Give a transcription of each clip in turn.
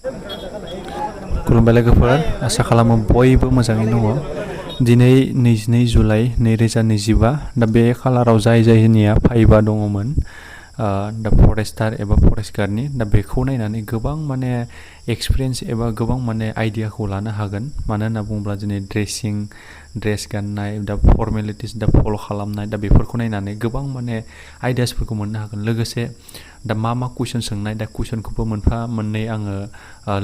खुलुमबाय लोगोफोर, आसा खालामो बयबो मोजाङै दङ। दिनै 22 जुलाइ 2025 दा बे खालाराव जायनिया फाइभा दङमोन दा फरेस्टार एबा फरेस्ट गार्डनि दा बेखौ नायनानै गोबां माने एक्सपिरियेन्स एबा गोबां माने आइडियाखौ लानो हागोन। मानो होनना बुङोब्ला दिनै ड्रेस गाननाय दा फर्मेलिटिस दा फल' खालामनाय दा बेफोरखौ नायनानै गोबां माने आइडियासफोरखौ मोननो हागोन। लोगोसे दा मा कुइसन सोंनाय दा कुइसनखौबो मोनफा मोननै आङो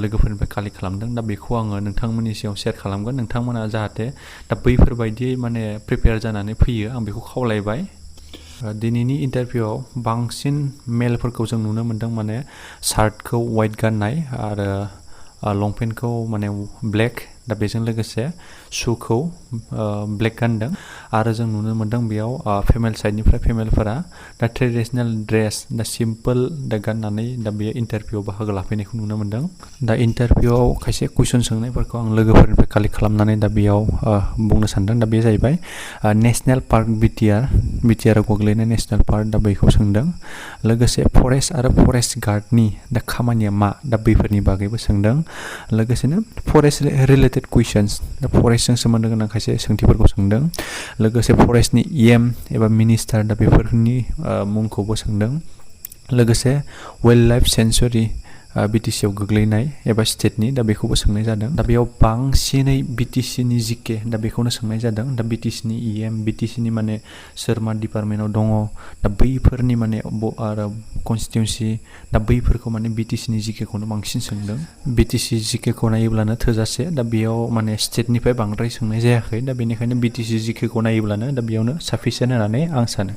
लोगोफोरनिफ्राय कालेक्ट खालामदों। दा बेखौ आङो नोंथांमोननि सिगाङाव शेयार खालामगोन। नोंथांमोना जाहाथे दा बैफोरबायदियै माने प्रिपेयार जानानै फैयो आं बेखौ खावलायबाय। दिनैनि इन्टारभिउआव बांसिन मेलफोरखौ जों नुनो मोन्दों माने शार्टखौ वाइट गाननाय आरो लंपेन्टखौ माने ब्लेक दा बेजों लोगोसे शुखौ ब्लेक गानदों आरो जों नुनो मोन्दों बेयाव फिमेल साइडनिफ्राय फिमेलफोरा दा ट्रेडिसनेल ड्रेस दा सिम्पोल दा गाननानै दा बे इन्टारभिउआव बाहागो लाफैनायखौ नुनो मोन्दों। दा इन्टारभिउआव खायसे कुइसन सोंनायफोरखौ आं लोगोफोरनिफ्राय कालेक्ट खालामनानै दा बेयाव बुंनो सानदों। दा बे जाहैबाय नेसनेल पार्क बिटिआरआव गोग्लैनाय नेसनेल पार्क दा बेखौ सोंदों। लोगोसे फरेस्ट आरो फरेस्ट गार्डनि दा खामानिया मा दा बैफोरनि बागैबो सोंदों। लोगोसेनो फरेस्ट रिलेटेड कुइसन्स दा फरेस्टजों सोमोन्दो गोनां खायसे सोंथिफोरखौ सोंदों। लोगोसे फरेस्टनि एम एबा मिनिस्टार दा बेफोरनि मुंखौबो सोंदों। लोगोसे वाइल्ड लाइफ सेन्सुरि BTC आव गोग्लैनाय एबा स्टेटनि दा बेखौबो सोंनाय जादों। दा बेयाव बांसिनै BTCनि जिके दा बेखौनो सोंनाय जादों। दा BTCनि EM BTCनि माने सोर मा डिपार्टमेन्टआव दङ दा बैफोरनि माने आरो कनस्टिटिउन्सि दा बैफोरखौ माने BTCनि जिकेखौनो बांसिन सोंदों। BTC जिकेखौ नायोब्लानो थोजासे दा बेयाव माने स्टेटनिफ्राय बांद्राय सोंनाय जायाखै। दा बेनिखायनो BTC जिकेखौ नायोब्लानो दा बेयावनो साफिसियेन्ट होननानै आं सानो।